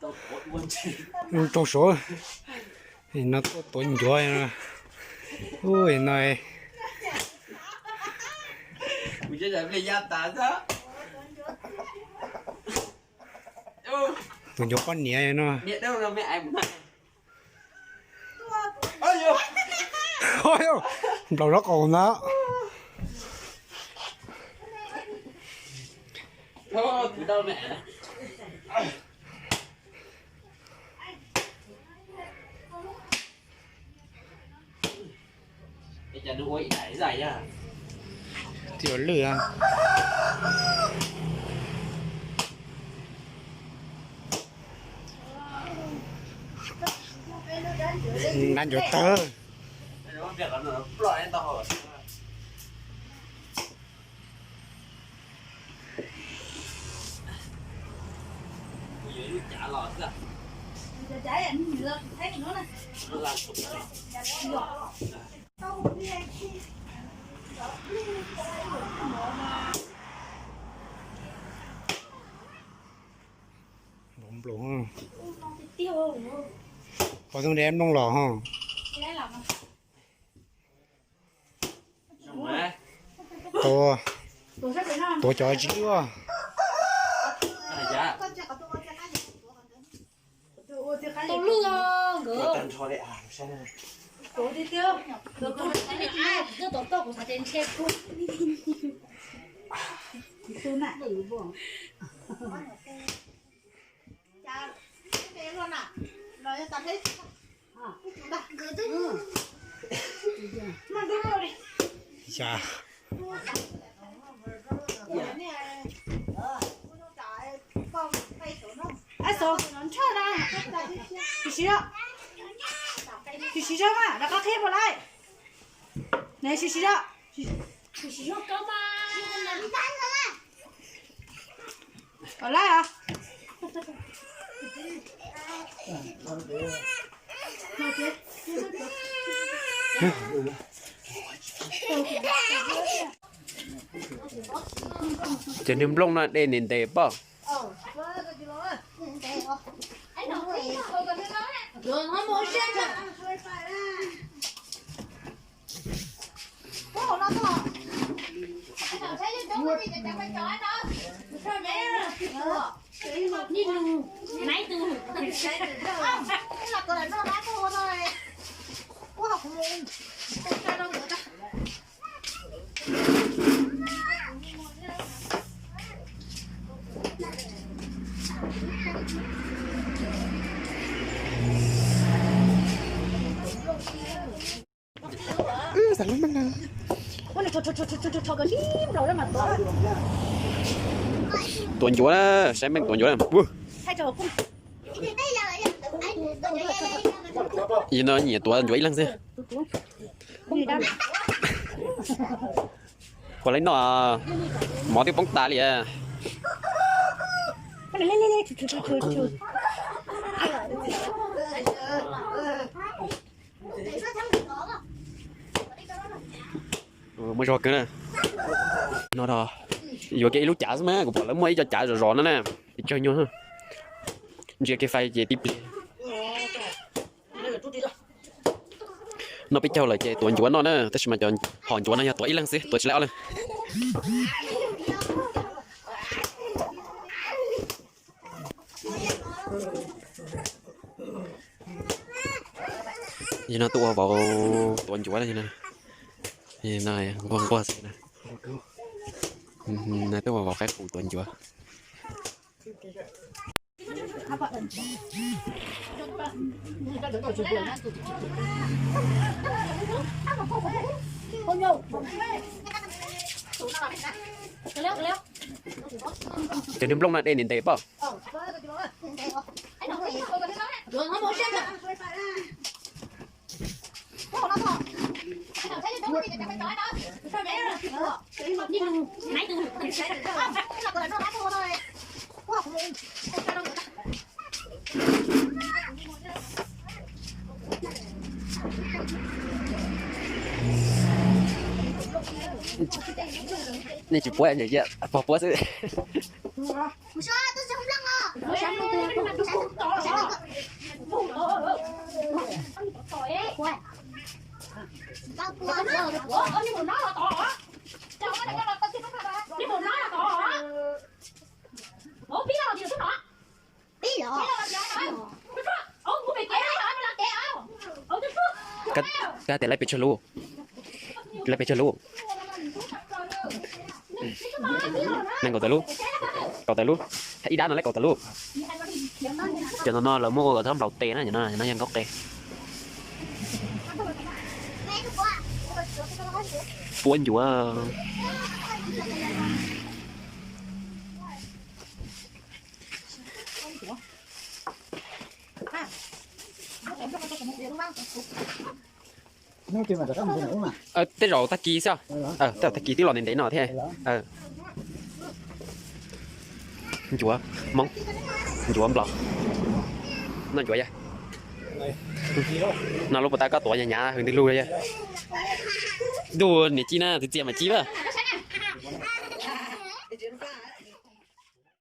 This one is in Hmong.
Rau suav no tuaj tuav ncuav no. Ui no, tus ncuav poj niam no. Nplaum lub qau ntag. Tib lwj. Nab ncuav tawg. Nploos, nploos. Qhov ntawd neb mloog los ho. Tuav, tuav cov tsis lwj. Tus lwj nkawd. Siv siv, siv siv mas rov qab qhib puas laij? Siv siv, siv siv. Puas laij os? Ces nws nplooj no de ntev ntev pom. Tuav ncuav na, saib meej tuav ncuav na. Yog no nyiam tuav ncuav ib leeg xwb. Ua li no, mov twb poob tas li. Muaj zog kawg na. No yuav kiag ib lub cav xwb mas kuv pom lawv muaj ib co cav zom zom no na. Peb caug nyuag, ntsia kiag fais ces tib pliag. No peb caug lawm ces tuav ncuav no na, tab sis mas cov hom ncuav no yog tuav ib leeg xwb, tuav tsis laib ob leeg. Yog no tuaj ua vauv tuav ncuav no, nquag nquag xwb na. Tuaj ua vauv qaib qus tuav ncuav. Ces nws nplooj no de ntev ntev pom. Nej tsis puab, pog puab xwb. Kab tias laib pes tsawg lub? Laib pes tsawg lub? Nees nkaum tawm lub. Kaum tawm lub. Ib dab no laib kaum tawm lub. Cov no no lawv muab ua kom txhob nplaum tes na, no yog nkaub qe. Puab ncuav. Tej zaum tag kis xwb. Tej zaum tag kis twb los ntev ntev no thiab. Ncuav, Hmoob, ncuav nplog. No ncuav yog, no lub puas tas koj tuav nyav nyav hwm ntws lug yog. Ntuj, niam ci na, txiv txias mam ci a.